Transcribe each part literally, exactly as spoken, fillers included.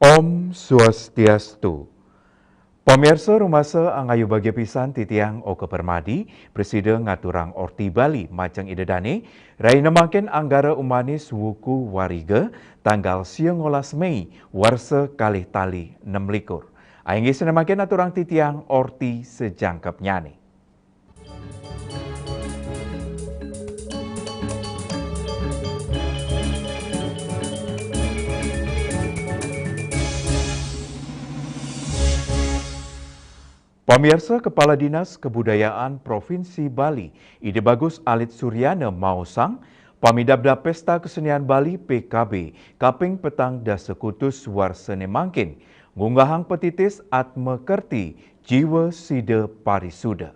Om Swastiastu. Pamirsa, rumasa angayu bagia pisan titiang Oka Permadi, prasida ngaturang Orti Bali majeng Ida Dane, rahina mangkin Anggara Umanis wuku Wariga, tanggal sia ngolas Mei, warsa kalih tali nem likur. Inggih, sane mangkin aturang titiang Orti sajangkepnyane. Pamirsa, Kepala Dinas Kebudayaan Provinsi Bali, Ida Bagus Alit Suryana maosang, pamidabdab Pesta Kesenian Bali P K B kaping petang dasa kutus warsane mangkin, ngunggahang petitis Atma Kerti Jiwa Sida Parisuda.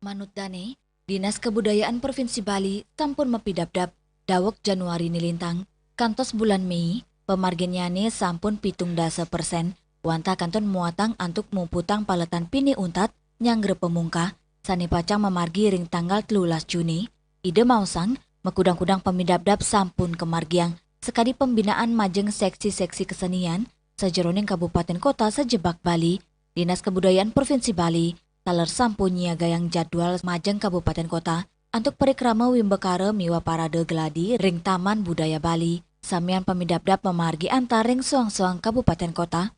Manut dane, Dinas Kebudayaan Provinsi Bali sampun mapidabdab daweg Januari nilintang kantos bulan Mei, pamarginnyane sampun pitung dasa persen, wantah kantun muatang antuk muputang paletan pinih untat nyanggra pamungkah sane pacang mamargi ring tanggal telulas Juni. Ida maosang, makudang-kudang pamidabdab sampun kamargiang sakadi pembinaan majeng seksi-seksi kesenian sajeroning kabupaten kota sajebag Bali. Dinas Kebudayaan Provinsi Bali taler sampun nyiagayang jadwal majeng kabupaten kota antuk parikrama wimbakara miwah parade gladi ring Taman Budaya Bali. Samian pamidabdab mamargi antar ring soang-soang kabupaten kota.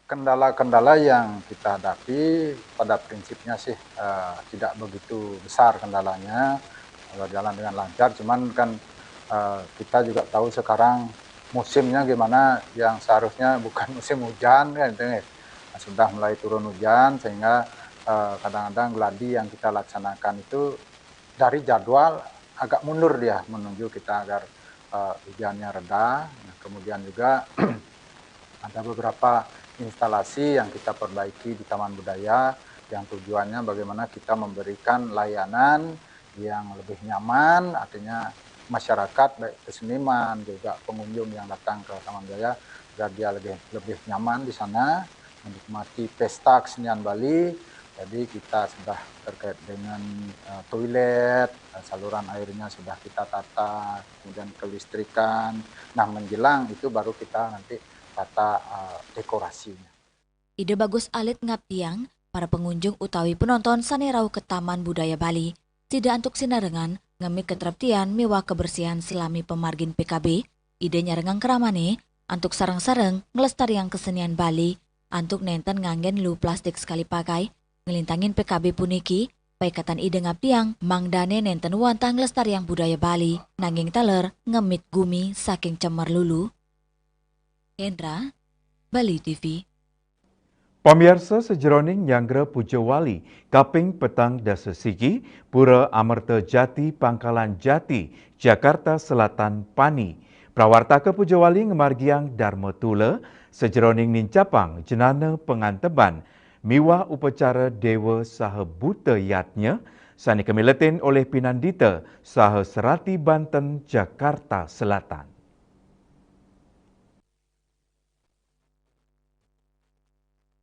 Kendala-kendala yang kita hadapi pada prinsipnya sih, eh, tidak begitu besar kendalanya, berjalan dengan lancar. Cuman kan, eh, kita juga tahu sekarang musimnya gimana, yang seharusnya bukan musim hujan kan, itu ya. Nah, sudah mulai turun hujan sehingga, eh, kadang-kadang gladi yang kita laksanakan itu dari jadwal agak mundur dia, menuju kita agar, eh, hujannya reda. Nah, kemudian juga ada beberapa instalasi yang kita perbaiki di Taman Budaya yang tujuannya bagaimana kita memberikan layanan yang lebih nyaman, artinya masyarakat, baik itu seniman, juga pengunjung yang datang ke Taman Budaya, agar dia lebih, lebih nyaman di sana, menikmati pesta kesenian Bali. Jadi kita sudah terkait dengan, eh, toilet, eh, saluran airnya sudah kita tata, kemudian kelistrikan. Nah, menjelang itu baru kita nanti tata, eh, dekorasinya. Ida Bagus Alit ngaptiang, para pengunjung utawi penonton sane rauh ke Taman Budaya Bali, sida antuk sinarengan ngemit katreptian miwah kebersihan salami pamargin P K B. Ida nyarengang kramane antuk sareng-sareng nglestariang kesenian Bali antuk nenten nganggen lu plastik sekali pakai. Nglintangin P K B puniki, paiketan Ida ngaptiang mangdane nenten wantah nglestariang budaya Bali, nanging taler ngemit gumi saking cemer lulu. Hendra, Bali T V. Pamirsa, sajeroning nyanggra puja wali kaping petang dasa siki, Pura Amerta Jati, Pangkalan Jati, Jakarta Selatan, Pani. Prawartaka puja wali ngamargiang Dharma Tula, sajeroning nincapang jenana panganteban miwah upacara Dewa saha Buta Yadnya, sane kamiletin olih Pinandita saha Serati Banten, Jakarta Selatan.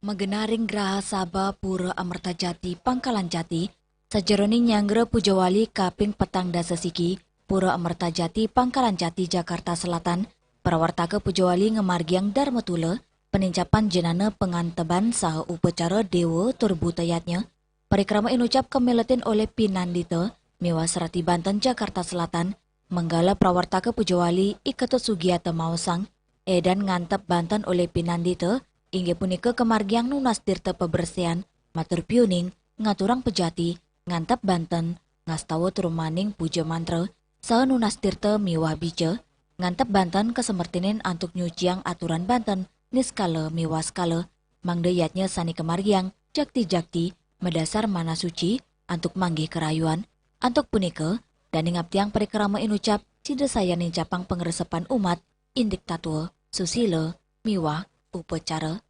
Magenaring Graha Sabha Pura Amerta Jati, Pangkalan Jati, sajeroning nyanggra puja wali kaping petang dasa siki, Pura Amerta Jati, Pangkalan Jati, Jakarta Selatan, prawartaka puja wali ngamargiang Dharma Tula, panincapan jenana panganteban saha upacara Dewa tur Buta Yadnya, parikrama inucap kamiletin olih Pinandita miwah Serati Banten, Jakarta Selatan, manggala prawartaka puja wali I Ketut Sugiarto maosang, edan ngantep banten olih Pinandita, inggih punika kamargiang nunas tirta pabersihan, matur piuning, ngaturang pejati, ngantep banten, ngastawa trumaning puja mantra, saha nunas tirta miwah bija, ngantep banten kasamertinin antuk nyuciang aturan banten, niskala miwah skala, mangda yadnya sane kamargiang jakti-jakti madasar manah suci antuk manggih karayuan. Antuk punika, dane ngaptiang parikrama inucap sida sayan nincapang pangresepan umat, indik tatwa, susila, miwah upacara.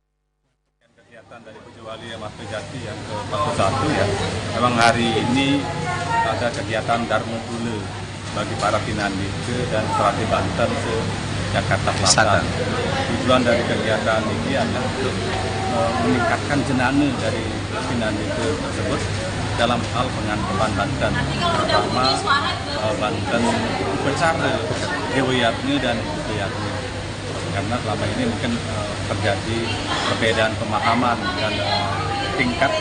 Kegiatan dari Puja Wali Amerta Jati yang ke empat puluh satu ya. Memang hari ini ada kegiatan Dharma Tula bagi para pinandita dan serati banten se-Jakarta Selatan. Selatan. Tujuan dari kegiatan ini adalah untuk, eh, meningkatkan jenana dari pinandita tersebut dalam hal penganteban Banten, terutama eh, Banten Upacara Dewa Yadnya dan Putu Yadnya. Karena selama ini mungkin eh, terjadi perbedaan pemahaman dan eh, tingkat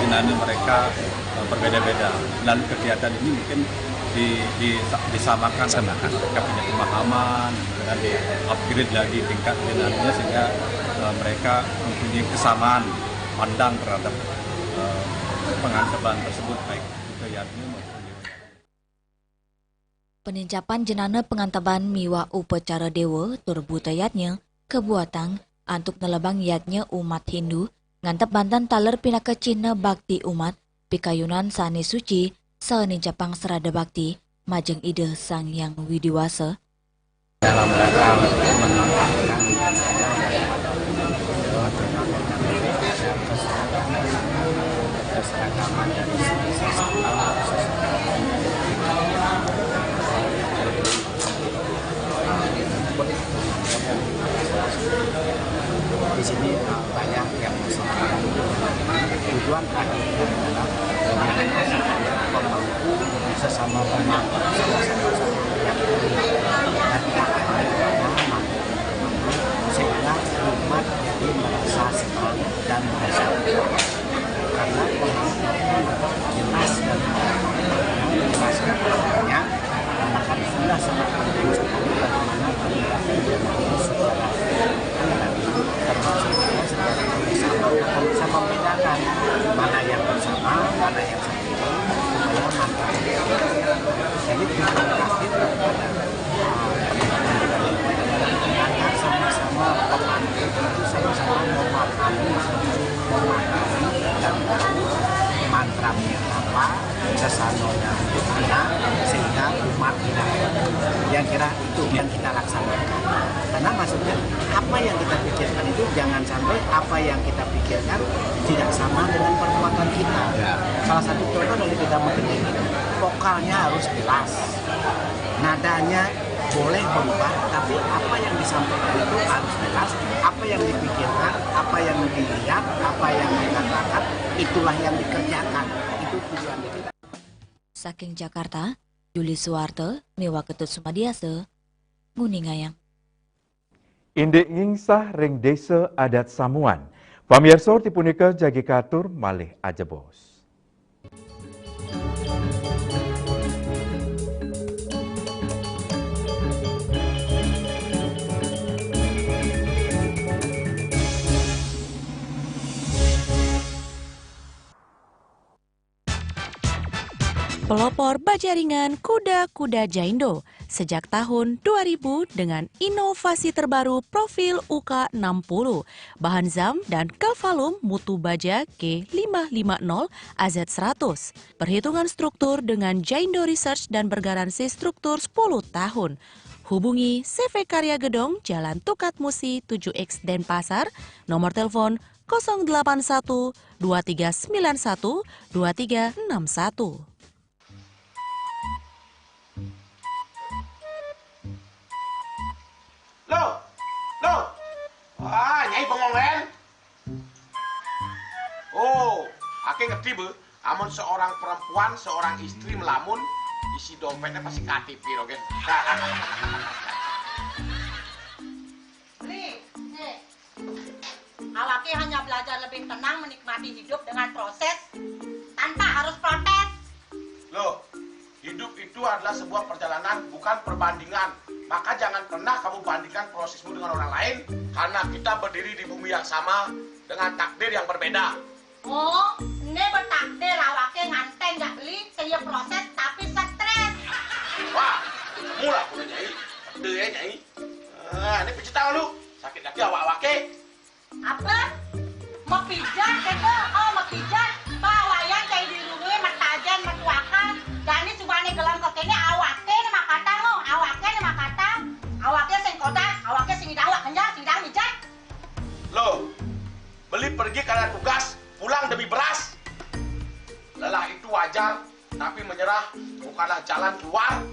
jenana mereka eh, berbeda-beda. Lalu kegiatan ini mungkin di, di, disamakan, samakan, mereka punya pemahaman dan di upgrade lagi tingkat jenanya sehingga eh, mereka mempunyai kesamaan pandang terhadap eh, penganteban tersebut, baik Buta Yadnya maupun Dewa Yadnya. Penincapan jenana penganteban miwah upacara dewa tur Buta Yadnya kabuatang antuk nelebang yadnya umat Hindu ngantep Banten taler pinaka cihna bakti umat pikayunan sane suci saha nincapang sraddha bakti majeng Ida Sang Hyang Widi Wasa. Dalam rangka meningkatkan keseragaman dari segi sasana, di sini eh, banyak yang masih kurang. Tujuan akhirnya adalah bagaimana supaya pemangku sesama pemangku, sama-sama yang punya, dan tidak ada yang mana, sehingga umat jadi merasa senang dan merasa puas. Karena pemangku jelas dan jelas, karena kan sudah sangat penting sekali bagaimana penegakan jamaah secara pribadi, termasuk juga secara bersama, akan bisa membedakan mana yang bersama, mana yang sendiri, supaya mantap. Jadi, terima kasih kepada, uh, sama-sama pemangku itu sama-sama memahami, memahami dan tahu mantranya apa, sasana di mana, sehingga umat tidak. Yang kira itu yang kita laksanakan. Karena maksudnya, apa yang kita pikirkan itu jangan sampai apa yang kita pikirkan tidak sama dengan perbuatan kita. Ya. Salah satu contoh dari kita mengetik, vokalnya harus jelas, nadanya boleh berubah, tapi apa yang disampaikan itu harus jelas. Apa yang dipikirkan, apa yang dilihat, apa yang dikatakan, itulah yang dikerjakan. Itu tujuan dari kita. Saking Jakarta, Juli Suwarta miwah Ketut Sumadiasa, nguningayang. Indik ngingsah ring Desa Adat Samuan. Pamiarsa, tipunika jagi katur malih ajebos. Pelopor baja ringan kuda-kuda Jaindo sejak tahun dua ribu dengan inovasi terbaru profil U K enam puluh, bahan zam dan Calvalum mutu baja K lima lima nol A Z seratus. Perhitungan struktur dengan Jaindo Research dan bergaransi struktur sepuluh tahun. Hubungi C V Karya Gedong, Jalan Tukad Musi tujuh X, Denpasar, nomor telepon kosong delapan satu dua tiga sembilan satu dua tiga enam satu. Loh, loh. Ah, Nyai bengong, Len. Oh, ake ngerti, Bu. Amun seorang perempuan, seorang istri melamun, isi dompetnya pasti K T P, Rogen. Beli, nih. Awake hanya belajar lebih tenang menikmati hidup dengan proses tanpa harus protes. Loh, hidup itu adalah sebuah perjalanan, bukan perbandingan. Maka jangan pernah kamu bandingkan prosesmu dengan orang lain, karena kita berdiri di bumi yang sama dengan takdir yang berbeda. Oh, ini bertakdir awake nganten jak beli, saya proses tapi stres. Wah, mula aku Nyai. Ada ya, Nyai. Ah, ini pijit tangan lu. Sakit lagi awak-awake. Apa? Mepijat kata? Oh, mepijat. Pak, wayan cai di rumah, metajen, metuakan. Jani cuma nih gelang ke kene, awake nih makata lo, awake nih makata. Awake sing kotak, awake sing idang, awak kenyang, sing idang mijat. Loh, beli pergi karena tugas, pulang demi beras. Lelah itu wajar, tapi menyerah bukanlah jalan keluar.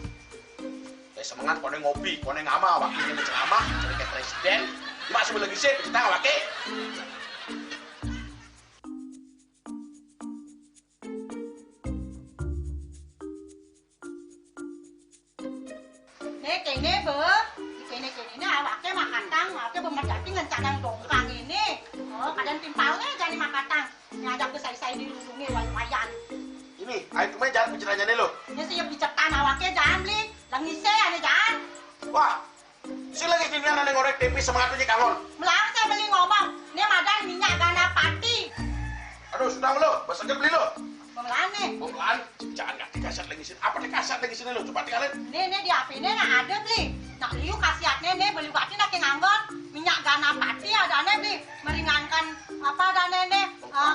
Eh, semangat, kono ngopi, kono ngamal, wakilnya ceramah, jadi kayak presiden. Cuma sebelum lagi sih, kita nggak pakai. Eh, kéné, Bé. Kéné-kéné né awaké makatang, awaké bé medati ngencanang dongkang ini. Oh, kadén timpalné jani makatang. Ngajak ké sai-sai dirundungé lumayan. Ini, ayo kemana jalan pencetannya nih lo? Ya, sing picetan awaké jani, Bli. Lengisé ané jani. Wah, si Lengis ini ané ngorék T V semangat aja kangon. Melarang saya beli ngomong, ini madan minyak ganapati. Aduh, sudah lo, besoknya beli lo. Pemelaan nih. Pemelaan, jangan nggak dikasih Lengisin. Apa dikasih Lengisin lo? Coba tinggalin. Nih, nih di H P-né nah ada, Bli. Nak liu khasiatné nih, beli batin nak nganggon. Minyak ganapati adané, Bli. Meringankan apa adané nih, eh,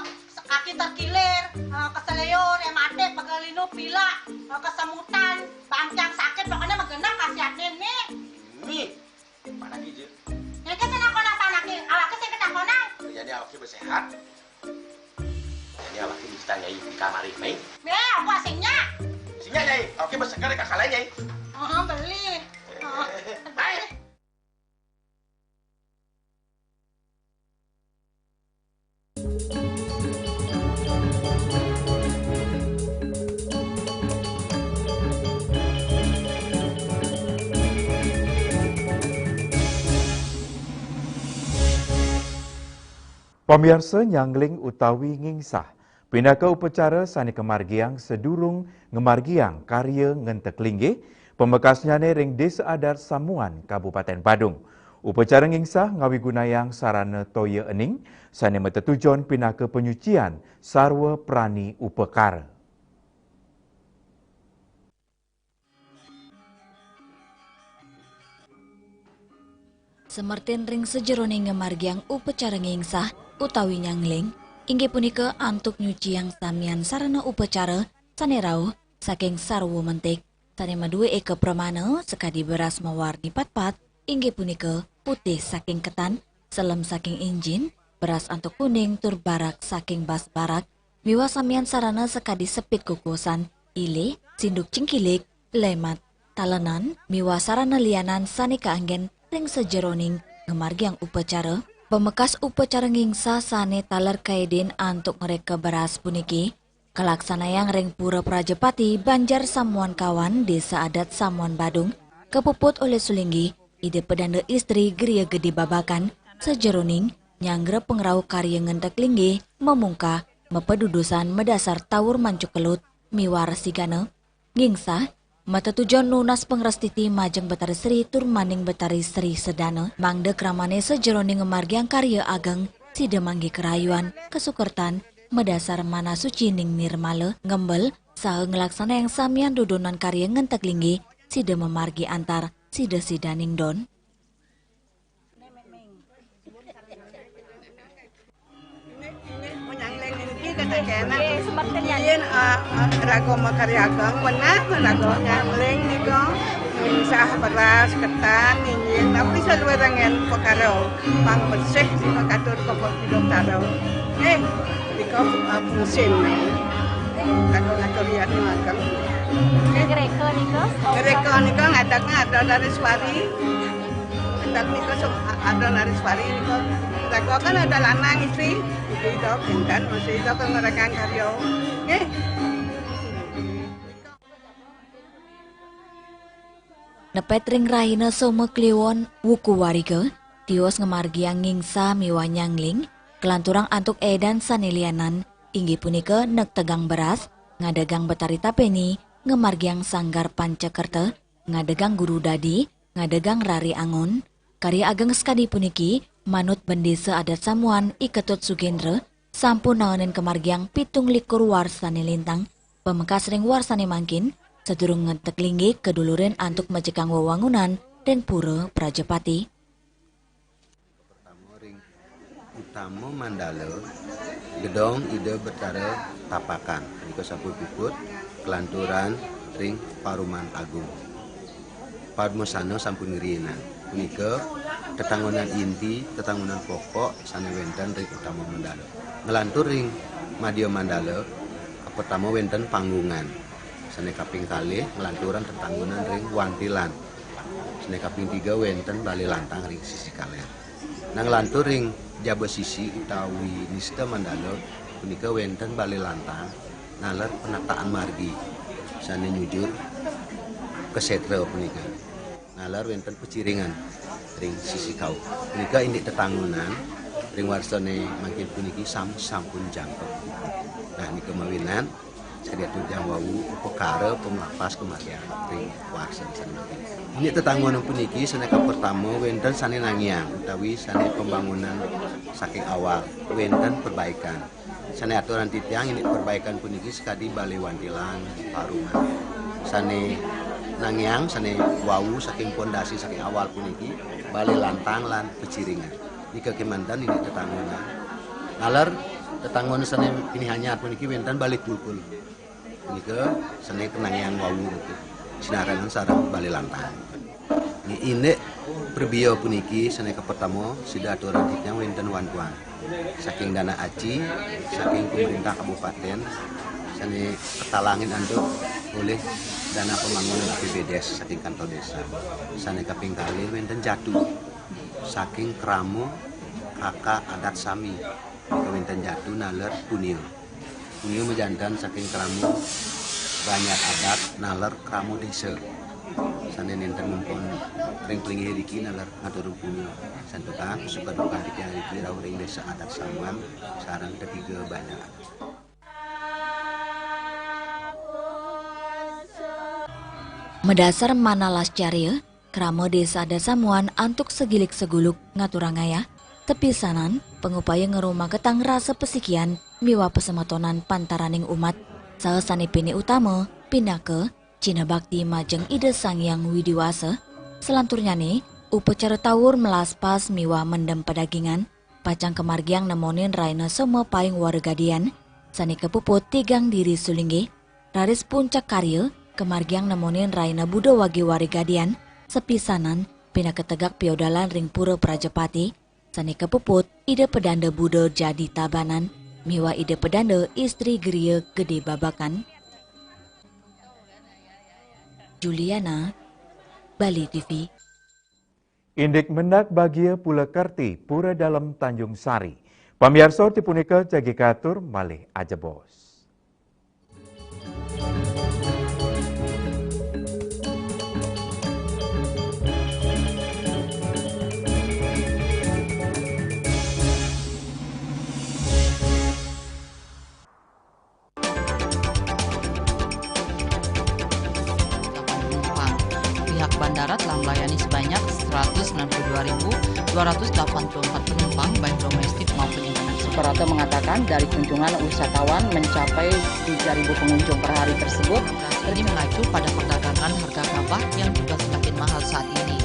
kaki terkilir, eh, keseleo, rematik, pegal linu, pilek, eh, kesemutan, bangkiang sakit, pokoknya mah genep khasiatné nih. Nih, mana ki, Jil? Nek sing nakon apa naki? Awaké sing ketakonan. Jadi awaké bé séhat. Jadi awaké bisa, Nyai, di kamar ini. Nih, aku asingnya. Sing nya, Nyai, awaké bé seger ka kalahin, Nyai. Oh, beli. Oh. Hai. Pamiarsa, nyangling utawi ngingsah pinaka upacara sané kamargiang sadurung ngamargiang karya ngentek linggih, pamekasnyané ring Désa Adat Samuan, Kabupatén Badung. Upacara ngingsah ngawigunayang sarana toya ening sané matetujon pinaka panyucian sarwa prani upakara. Semertin ring sajeroning ngamargiang upacara ngingsah utawi nyangling, inggih punika antuk nyuciang samian sarana upacara sané rauh saking sarwa mentik, sané madué eka pramana sakadi beras mawarni patpat, inggih punika putih saking ketan, selem saking injin, beras antuk kuning tur barak saking bas barak, miwah samian sarana sakadi sepit kukusan, ilih, sinduk cingkilik, lemat, talenan, miwah sarana lianan sané kaanggén ring sajeroning ngamargiang upacara. Pamekas upacara ngingsah sané taler kaidin antuk ngreka beras puniki kalaksanayang ring Pura Prajapati, Banjar Samuan Kawan, Désa Adat Samuan Badung, kapuput olih sulinggih Ida Pedanda Istri Griya Gedé Babakan, sajeroning nyanggra pangrauh karya ngentek linggih, mamungkah, mapadudusan madasar tawur mancukelut, miwah resigana, ngingsah, matetujon nunas pangrastiti majeng Betari Sri tur maning Betari Sri Sedana, mangda kramané sajeroning ngamargiang karya ageng, sida manggih karahayuan, kasukertan, madasar manah suci ning nirmala, ngembel, saha nglaksanayang samian dudunan karya ngentek linggih, sida mamargi antar sida-sidaning don. Nyangling niki kata kena. Nggih, semeton nyanyi. Yen, ah, ah, raga makarya ageng, wenah raga nyangling nika. Ngingsah beras, ketan, injin, tapi saluiring pekara pang bersih nika katur kepok hidup tara. Eh, nika, ah, musim. Raga ngatur yadnya ageng. Ngreka nika? Ngreka nika ngadakna ada dari suari. Ndak nika sem-, ada laris pari nika. Jago kan ada lanang istri. Itu itu pinten masih itu kan mereka karyo. Nggih. Nepet ring rahina Soma Kliwon, wuku Wariga, tios ngamargiang ngingsah miwah nyangling, kalanturang antuk édan sané lianan, inggih punika nektegang beras, ngadegang Betari Tapeni, ngamargiang Sanggar Pancakerta, ngadegang Guru Dadi, ngadegang Rari Angon, karya ageng sakadi puniki, manut Bendesa Adat Samuan I Ketut Sugendra, sampun naenin kamargiang pitung likur warsané lintang, pamekas ring warsané mangkin, sadurung ngentek linggih kadulurin antuk majekang wewangunan ring Pura Prajapati. Pertama ring Utama Mandala, gedong Ida Betara Tapakan. Nika sampun puput, kelanturan ring Paruman Agung. Padmasana sampun ngriinang. Punika tetangonan inti, tetangonan pokok sané wénten ring Utama Mandala. Nglantur ring Madya Mandala, pertama wénten Panggungan. Sané kaping kalih nglanturang tetangonan ring Wantilan. Sané kaping tiga wénten Balé Lantang ring sisi kalér. Nah, nglantur ring jaba sisi utawi nista mandala punika wénten Balé Lantang naler penataan margi sané nyujur ka sétra punika. Lar wénten peciringan ring sisi kauh. Punika indik tetanggonan ring warsane mangkin puniki sam-, sampun jangkep. Nah, nika mawinan sakadi atur tiang wau upakara pamlapas kamargiang ring warsa sane mangkin. Indik tetanggonan puniki sane kapertama wénten sane nangiang utawi sane pembangunan saking awal, wénten perbaikan. Sane aturan titiang indik perbaikan puniki sakadi bale wantilan, paruman. Sane nangiang, sane wau saking pondasi saking awal puniki, bale lantang lan peciringan. Nika kemanten indik tetanggonan. Naler tetanggonan sane pinih anyar puniki wénten bale kulkul. Nika sane kenangiang wau niku. Sinareng sareng bale lantang. Indik prabéa puniki sane kapertama sida aturan titiang wénten wantuan. Saking dana aci, saking pemerintah kabupaten, sane katalangin antuk olih dana pembangunan A P B D E S saking kantor desa. Sane kaping kalih wénten jatu saking krama K K adat sami. Nika wénten jatu naler punia. Punia majanten saking krama banjar adat naler krama desa. Sane nenten nempon ring plinggih riki naler ngatur punia. Santukan suka duka titiang riki rauh ring desa adat Samuan sareng tetiga banjar adat. Madasar manah lascarya, krama desa adat Samuan antuk sagilik saguluk ngaturang ayah, tepisanan pangupaya ngrumaketang rasa pasikian miwah pasemetonan pantaraning umat, saha sane pinih utama pinaka cihna bakti majeng Ida Sang Hyang Widi Wasa, salanturnyane upacara tawur melaspas miwah mendem padagingan, pacang kamargiang nemonin raina Soma Paing Waragadian, sane kapuput tigang diri sulinggih, raris puncak karya kamargiang nemonin raina Buda Wage Waragadian, sapisanan pinaka tegak piodalan ring Pura Prajapati, sane kapuput Ida Pedanda Buda Jadi Tabanan miwah Ida Pedanda Istri Griya Gede Babakan. Juliana, Bali T V. Indik mendak bagia Pula Kerti, Pura Dalem, Tanjung Sari. Pamiarsa, ti punika jagi katur malih ajebos. Pihak bandara telah melayani sebanyak seratus sembilan puluh dua ribu dua ratus delapan puluh empat penumpang, baik domestik maupun internasional. Suprapto mengatakan, dari kunjungan wisatawan mencapai tiga ribu pengunjung per hari tersebut. Ini mengacu pada perdagangan harga gabah yang juga semakin mahal saat ini.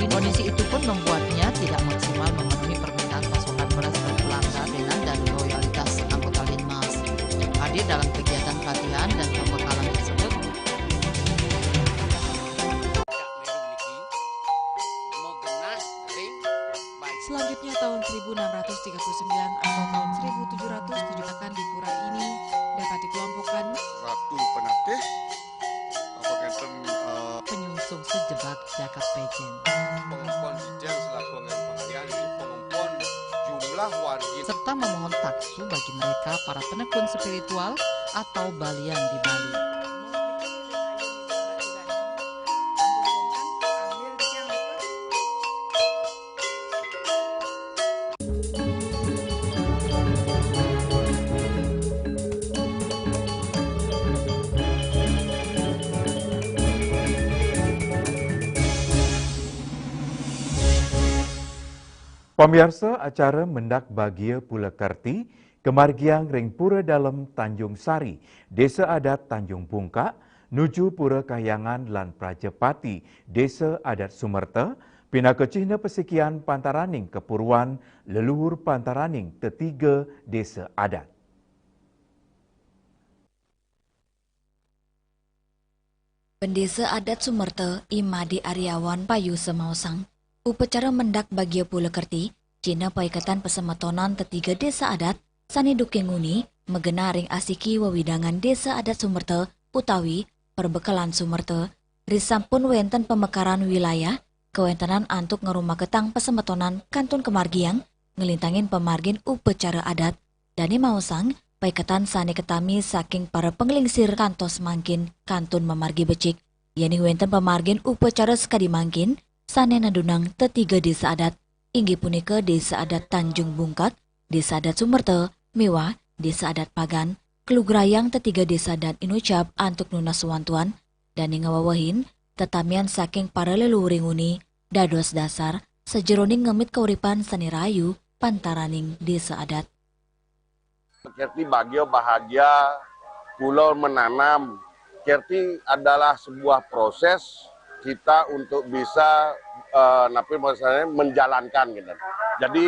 Kondisi itu pun membuatnya tidak maksimal memenuhi permintaan pasokan beras berkelanjutan dan loyalitas anggota Linmas yang hadir dalam kegiatan pelatihan dan pembekalan tersebut. Selanjutnya, tahun seribu enam ratus tiga puluh sembilan atau tahun seribu tujuh ratus tujuh akan di pura ini dapat dikelompokkan Ratu Penatih, apa ngenten, eh, penyungsung sejebak jagat Pejen. Pengempon Ijen selaku anggaran pengalian di pengempon jumlah wargi. Serta memohon taksu bagi mereka para penekun spiritual atau balian di Bali. Pamiarsa, acara mendak bagia Pula Kerti kamargiang ring Pura Dalem Tanjung Sari, Desa Adat Tanjung Bungkak, nuju Pura Kahyangan lan Prajapati, Desa Adat Sumerta, pinaka cihna pasikian pantaraning kapuruan leluhur pantaraning tetiga desa adat. Bendesa Adat Sumerta, I Made Aryawan Payusa maosang, upacara mendak bagia Pula Kerti, cihna paiketan pasemetonan tetiga desa adat sane duke nguni magenah ring asiki wewidangan Desa Adat Sumerta utawi Perbekelan Sumerta, risampun wenten pamekaran wilayah, kawentenan antuk ngrumaketang pasemetonan kantun kamargiang, nglintangin pamargin upacara adat, dane maosang paiketan sane katami saking para panglingsir kantos mangkin kantun mamargi becik. Yaning wénten pamargin upacara sakadi mangkin sané nadunang tetiga désa adat, inggih punika Désa Adat Tanjung Bungkak, Désa Adat Sumerta, miwah Désa Adat Pagan, kalugrayang tetiga désa adat inucap antuk nunas wantuan, dané ngawewehin tetamian saking para leluhuring nguni dados dasar sajeroning ngemit kauripan sané rahayu pantaraning désa adat. Kerti bahagia, bahagia, pulau menanam. Kerti adalah sebuah proses kita untuk bisa eh, napi maksudnya menjalankan gitu. Jadi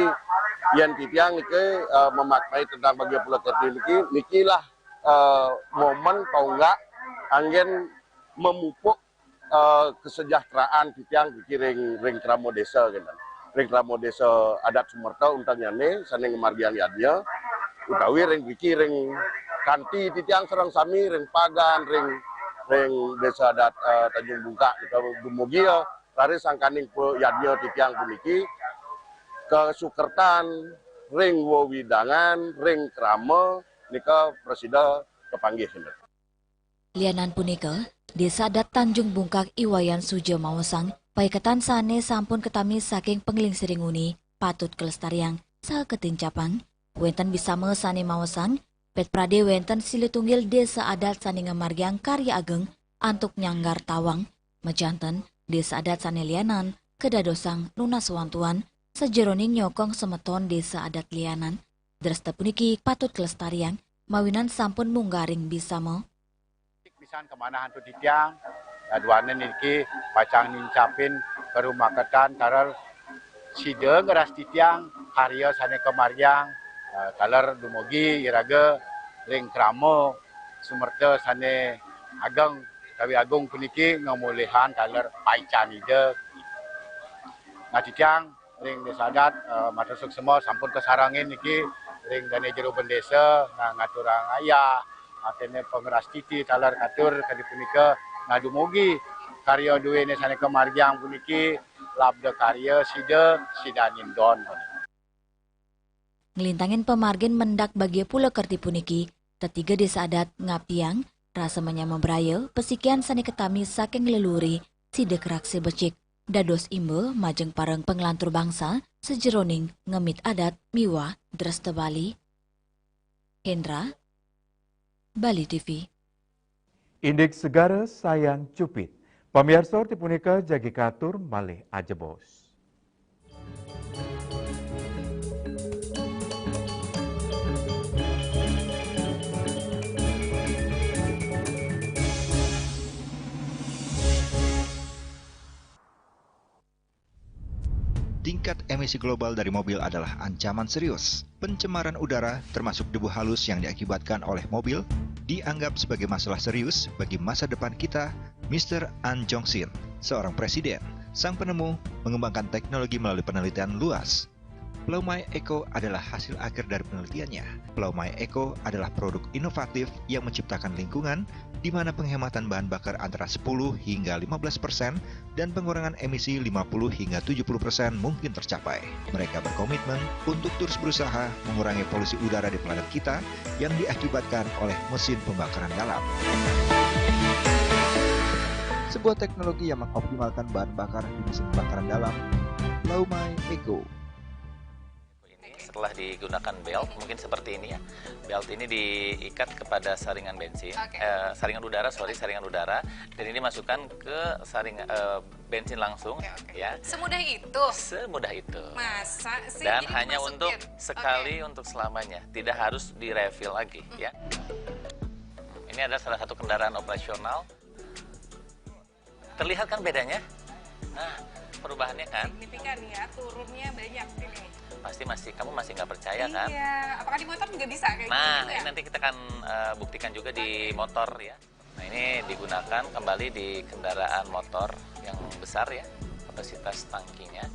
yén titiang niki eh, memaknai tentang bahagia pulau Kerti niki, nikilah eh, momen tonggak anggén memupuk eh, kesejahteraan titiang niki ring ring krama désa gitu. Ring krama désa adat Sumerta untangnyané sané ngamargiang yadnya utawi ring niki ring kanti titiang sareng sami ring Pagan ring ring désa adat eh, Tanjung Bungkak gitu. Dumugi ya raris sangkaning yadnya titiang puniki kasukertan ring wewidangan ring krama nika prasida kapanggih. Lianan punika, Désa Adat Tanjung Bungkak I Wayan Suja maosang, paiketan sané sampun katami saking panglingsir nguni patut kalestariang saha katincapang. Wénten bisama sané maosang, pét pradé wénten silih tunggil désa adat sané ngamargiang karya ageng antuk nyanggar tawang. Majanten, désa adat sané lianan kadadosang nunas wantuan sajeroning nyokong semeton désa adat lianan. Dresta puniki patut kalestariang mawinan sampun munggaring bisama. Pisan kamanah antuk titiang, duaning niki pacang nincapin karumaketan taler sida ngeras titiang karya sané kamargiang, eh, taler dumugi iraga ring krama sumerta sané ageng utawi agung puniki ngamolihang taler paican Ida. Nah, titiang ring Désa Adat, eh, matur suksma sampun kasarengin niki ring dané jero bendésa, nah, ngaturang ayah, akéné pangrastiti taler katur kadi punika, nah, dumugi karya duéné sané kamargiang puniki labda karya sida sidaning don. Nglintangin pamargin mendak bagia pulau Kerti puniki, tetiga désa adat ngapiang rasa manyama braya pasikian sané katami saking leluhuré sida karaksé becik. Dados imba majeng pareng panglantur bangsa sajeroning ngemit adat miwah dresta Bali. Hendra, Bali T V. Indik segara sayang cupit. Pamiarsa, orti punika jagi katur malih ajebos. Tingkat emisi global dari mobil adalah ancaman serius. Pencemaran udara, termasuk debu halus yang diakibatkan oleh mobil, dianggap sebagai masalah serius bagi masa depan kita. Mister An Jong Sin, seorang presiden, sang penemu, mengembangkan teknologi melalui penelitian luas. Plaumai Eco adalah hasil akhir dari penelitiannya. Plaumai Eco adalah produk inovatif yang menciptakan lingkungan di mana penghematan bahan bakar antara sepuluh hingga lima belas persen dan pengurangan emisi lima puluh hingga tujuh puluh persen mungkin tercapai. Mereka berkomitmen untuk terus berusaha mengurangi polusi udara di planet kita yang diakibatkan oleh mesin pembakaran dalam. Sebuah teknologi yang mengoptimalkan bahan bakar di mesin pembakaran dalam, Plaumai Eco. Ini setelah digunakan belt, mungkin seperti ini ya. Belt ini diikat kepada saringan bensin, eh, saringan udara, sorry, saringan udara, dan ini masukkan ke saring eh, bensin langsung, ya. Semudah itu. Semudah itu. Masa sih? Dan Jadi hanya dimasukin. Untuk sekali, Oke. Untuk selamanya, tidak harus di-refill lagi, ya. Ini adalah salah satu kendaraan operasional. Terlihat kan bedanya? Nah, perubahannya kan? Signifikan ya, turunnya banyak ini. Pasti masih, kamu masih nggak percaya kan? Iya, apakah di motor juga bisa kayak Nah, gitu ini ya? Nanti kita akan eh, buktikan juga di motor ya. Nah, ini digunakan kembali di kendaraan motor yang besar ya, kapasitas tangkinya.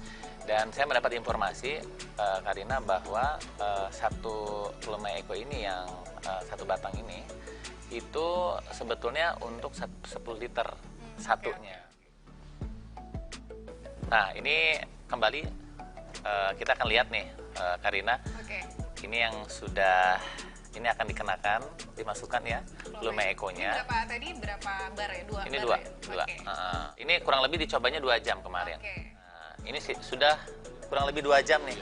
Dan saya mendapat informasi, eh, Karina, bahwa eh, satu Plaumai Eco ini yang eh, satu batang ini itu sebetulnya untuk sat- sepuluh liter satunya. Nah, ini kembali eh, kita akan lihat nih, eh, Karina. Oke. Ini yang sudah, ini akan dikenakan, dimasukkan ya. Lume Ini Eco-nya. Berapa tadi? Berapa bar ya? Dua Ini bar dua, ya? dua. Oke. Heeh. Ini kurang lebih dicobanya dua jam kemarin. Oke. Nah, ini sih sudah kurang lebih dua jam nih.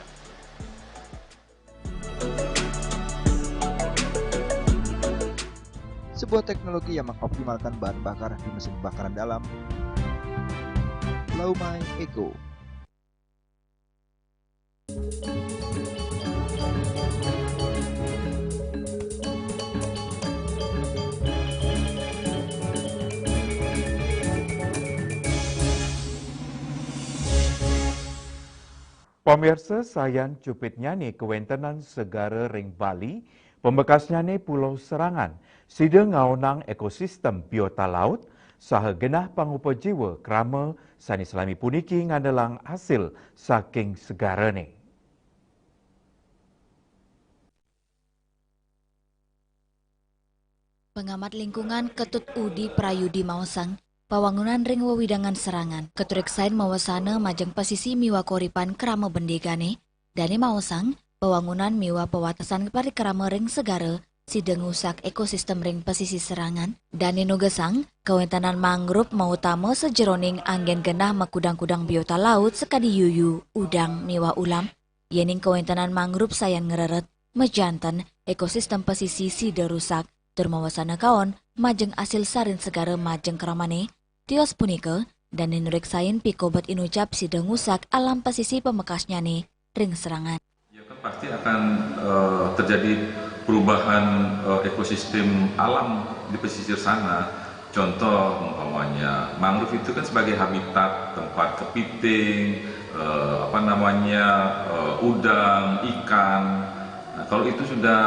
Sebuah teknologi yang mengoptimalkan bahan bakar di mesin pembakaran dalam. Laumai Eco. Pamirsa, sayan cupitnyane kawentenan segara ring Bali, pamekasnyane Pulau Serangan, sida ngaonang ekosistem biota laut, saha genah pangupa jiwa krama sane salami puniki ngandelang asil saking segarane. Pengamat lingkungan Ketut Udi Prayudi maosang, pawangunan ring wewidangan Serangan katureksain mawasana majeng pasisi miwah koripan krama bendegane. Dane maosang, pawangunan miwah pawatesan parikrama ring segara sida ngusak ekosistem ring pasisi Serangan. Dane nugesang, kawentenan mangrove mautama sajeroning anggen genah makudang-kudang biota laut sakadi yuyu, udang, miwah ulam. Yening kawentenan mangrove sayan ngreret, majanten ekosistem pasisi sida rusak, tur mawasana kaon majeng asil sarin segara majeng kramane. Tios punika, dane nureksain pikobet inucap sida ngusak alam pasisi pamekasnyane ring Serangan. Ya kan pasti akan eh, terjadi perubahan eh, ekosistem alam di pesisir sana. Contoh umpamanya mangrove itu kan sebagai habitat tempat kepiting, eh, apa namanya eh, udang, ikan. Nah, kalau itu sudah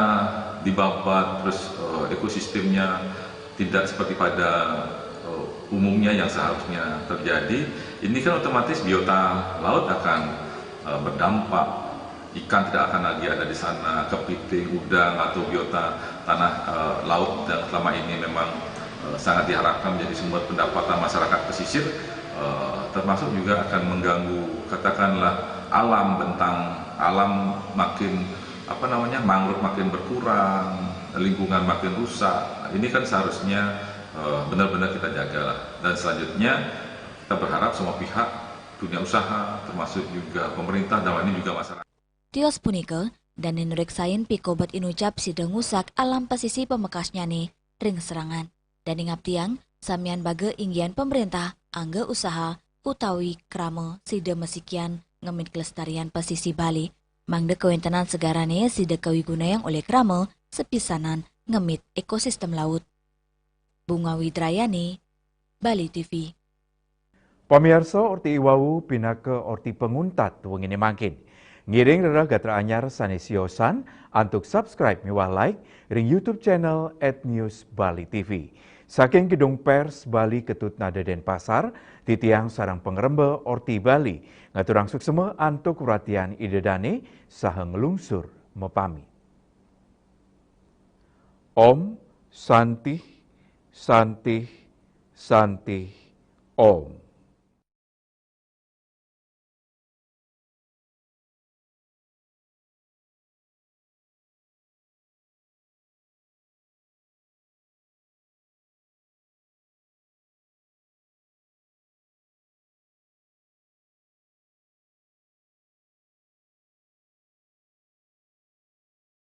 dibabat terus eh, ekosistemnya tidak seperti pada eh, umumnya yang seharusnya terjadi, ini kan otomatis biota laut akan eh, berdampak. Ikan tidak akan lagi ada di sana, kepiting, udang atau biota tanah eh, laut yang selama ini memang eh, sangat diharapkan menjadi sumber pendapatan masyarakat pesisir, eh, termasuk juga akan mengganggu katakanlah alam bentang alam makin apa namanya mangrove makin berkurang, lingkungan makin rusak. Ini kan seharusnya eh, benar-benar kita jagalah. Dan selanjutnya kita berharap semua pihak, dunia usaha, termasuk juga pemerintah dalam ini juga masyarakat. Tios punika, dane nureksain pikobet inucap sida ngusak alam pasisi pamekasnyane ring Serangan. Dane ngaptiang, samian baga inggihan pamrentah, angga usaha, utawi krama sida masikian ngemit kelestarian pasisi Bali, mangda kawentenan segarane sida kawigunayang olih krama sapisanan ngemit ekosistem laut. Bunga Widrayani, Bali T V. Pamiarsa, orti iwau pinaka orti panguntat wengine mangkin. Ngiring rereh gatra anyar sane siosan antuk subscribe miwah like ring YouTube channel at News Bali T V. Saking Gedung Pers Bali Ketut Nada Denpasar, titiang sareng pangremba Orti Bali ngaturang suksma antuk wratian Ida Dane saha nglungsur mapamit. Om Santih, Santih, Santih, Om.